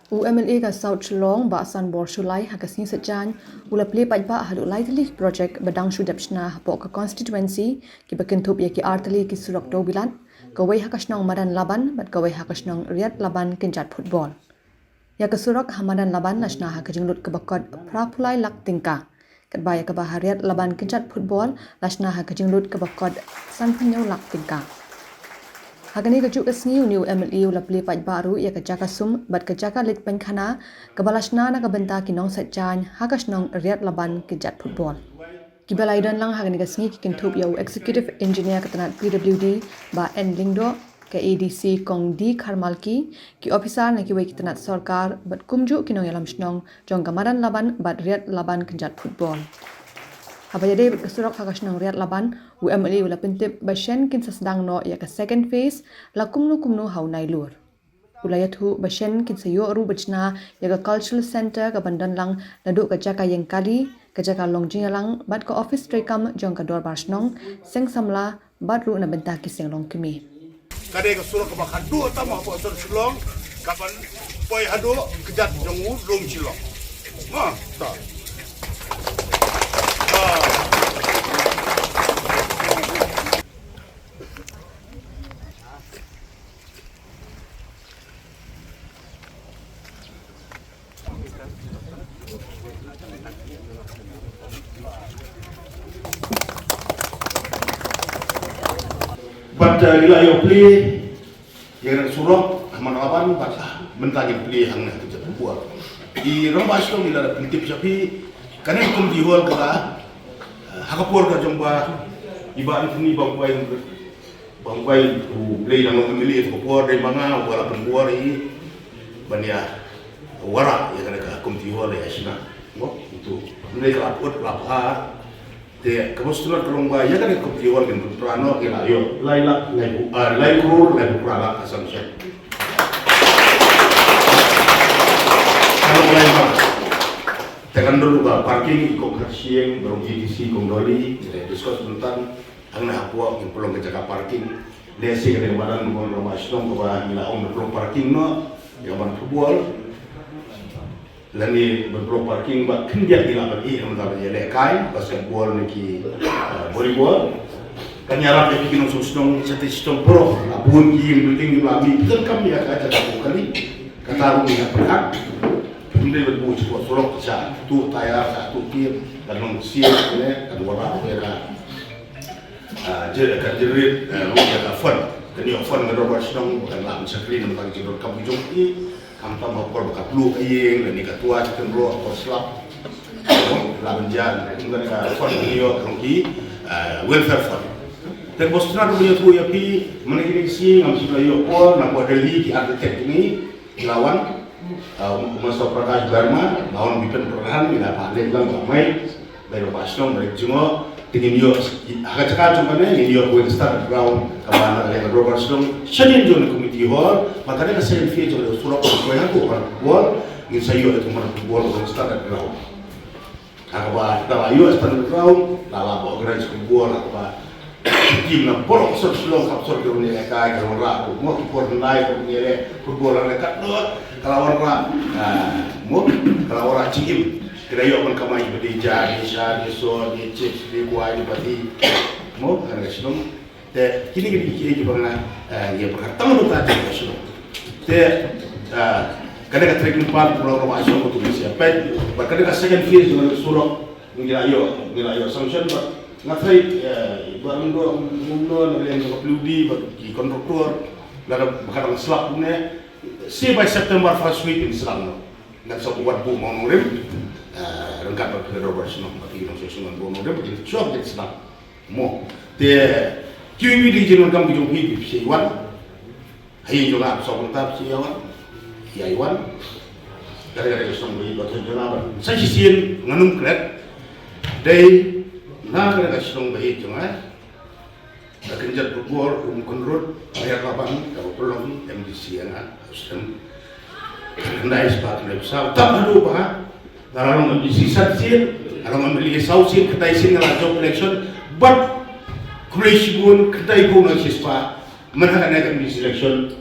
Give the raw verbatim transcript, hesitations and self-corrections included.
U M L A ka South Shillong, Bah Sanbor Shullai, ha ka sngi Saitjaiñ, u la plie paidbah haduh lai tylli ki projek ba dang shu dep shna hapoh ka constituency, kiba kynthup ïa ki ar tylli ki surok dewbilat, kawei ha ka shnong Madan Laban, bad kawei ha ka shnong Riat Laban kynjat football. Ïa ka surok ha Madan Laban la shna ha ka jinglut kaba kot phra phew lai lak tyngka. Katba ïa kaba ha Riat Laban kynjat football la shna ha ka jinglut kaba kot san phew hynñiew lak tyngka. Ha kane kajuh ka sngi une u M L A u la plie paidbah ruh ïa ka jaka sum bad ka jaka leit painkhana kaba la shna na ka bynta ki nong Saitjaiñ ha ka shnong Riat Laban kynjat football. Kiba la ïadon lang ha kane ka sngi ki kynthup ïa u Executive Engineer ka tnat P W D, Bah N Lyngdoh, ka A D C Kong D Kharmalki, ki ophisar na kiwei ki tnat sorkar, bad kumjuh ki nongïalam shnong jong ka Madan Laban bad Riat Laban kynjat football. Haba ïadei bad ka surok ha ka shnong Riat Laban, u M L A u la pyntip ba shen kin sa sdang noh ïa ka second phase, la kumno kumno ha u Nailur. U la ïathuh ba shen kin sa ïoh ruh bad shna ïa ka cultural centre kaban don lang naduh ka jaka ïeng kali, ka jaka long jingïalang, bad ka office treikam jong ka dorbar shnong, seng samla, bad ruh na bynta ki seng long kmie. Ka dei ka surok kaba khatduh tam hapoh sor Shillong, kaban poi haduh kjat jong u lum Shillong. Ma, ta. Ah. Bad, eh, ngi la ïoh plie ïa kane ka surok ha Madan Laban bad, ah, mynta ngin plie hangne ha Kynjat Football. I rangbah shnong i la pyntip sha phi, kane ka community hall ka la, eh, ha ka por ka jong ba i Bah Anthony Bamkwai Bamkwai, u Blei dang long M L A, ka por dei ma nga uba la pynbor ïa i ban ïa wanrah ïa kane ka community hall ïa shna. Mo, uto. Ym dei ka la put, la pha. Te kaba sdang ka long ba ïa kane ka community hall kin pynpra noh, ngi la ïoh lai lak, lai bu-, ah, lai klur, lai phew phra lak ka sanction. Ka long lai lak. Te kan don ka parking, i Kong Kharshiing, baroh A D C, Kong Dolly, ngi la discuss mynta. Hangne hapoh ngin pynlong ka jaka parking. Lehse ka dei ka madan ba ngi la ong ban pynlong parking noh ïa ka ban football. Lane ban pynlong parking ba khyndiat ngi lah ban ïeh, ban ïalehkai basketball ne ki, eh, volleyball. Kan ïarap ïa ki nongshong shnong, shatei shnong baroh, la bun ki ïing building kiba la mih, pyndonkam ïa ka jaka ba kali. Kata ruh ngi hap pyrkhat. Hynrei ban buh sha surok, sha tuh tayar, sha tuh kir, kan long sien ne, kan wanrah ïa ka Ah, je, kan jerit, eh, ruh ïa ka fund. Kan ïoh fund ka dorbar shnong, kan lah ban shakri namar ka jingdonkam ka jong ki. Khamtam ha ka por ba ka plu ka ïing, lane ka twa ka kynroh, ka por slap. Lah ban jia, kum kane ka fund kan ïoh, ka long ki, eh, welfare fund. Te ka bos tnat ruh ban ïathuh ïa phi, mynne kine ki sngi ngam shym la ïoh por, na ka Delhi ki architect jong ngi, Ki la wan, uh, u Master Prakash Verma, la wan Bipen Pradhan, ngi la pha leit lang ba mai, bai ba shnong, bai jngoh, te ngin ïoh, ha ka jaka jong kane, ngin ïoh Western Ground, kaba na leng Robert Shnong, sha ïing jong ka community hall, ba kane ka second phase jong ka surok, ba koi ha ko ban football, ngin sa ïoh ïa ka ban football, Western Ground. Ha kaba, da la ïoh standard ground, la la ba organize football, ha kaba team na baroh sor Shillong, ka sor ki rong ïalehkai, ka wanrah, mo ki por nai, ki rong ïaleh football, ha katno ka la wanrah, ah, mo ka la wanrah jingim. Ki la ïoh ban kamai ba dei ja, dei sha, dei sor, dei chips, dei kwai, dei pati. Mo, ha ka Shillong. Te kine ki dei kiei kiba nga, eh, ïa pyrkhat tang mynta te ka shnong. Te, eh, kane ka trekking path, kumba la ong ba shnong, to sia peit, bad kane ka second phase jong ka surok ngi la ïoh, ngi la ïoh sanction, bad nga tharai, eh, ba ngim don, ngim don na liang jong ka P W D bad ki contractor, lada ba ka dang slap kumne, seh by September first week in sdang noh. Ngan sa buh wad buh mawng nongrim, eh, ryngkat bad ka dorbar shnong, bad ki nongshong shnong, buh nongrim, bad ki shnong, bad ki shnong. Mo. Te, kiwei kiwei de ki jingdonkam ki jong phi, phi ïa wan. Ha ïing jong nga, shu kumta phi ïa wan. Ïa wan. Ka dei ka dei ka shnong ba ïeit ba thoh jong nga ba. Sa shisien ngan ym klet. Dei na ka dei ka shnong ba ïeit jong nga. Ka kynjat football, um kynrut, Mayor Labang, kaba pynlong M D C ïa nga, Houston. Khyndai spah khyndai phew saw, tam haduh ba nga la long M D C san sien, nga long M L A saw sien, khyndai sien nga la jop election, bad khublei shibun, khyndai phew na shi spah, mynta ha kane ka M D C election,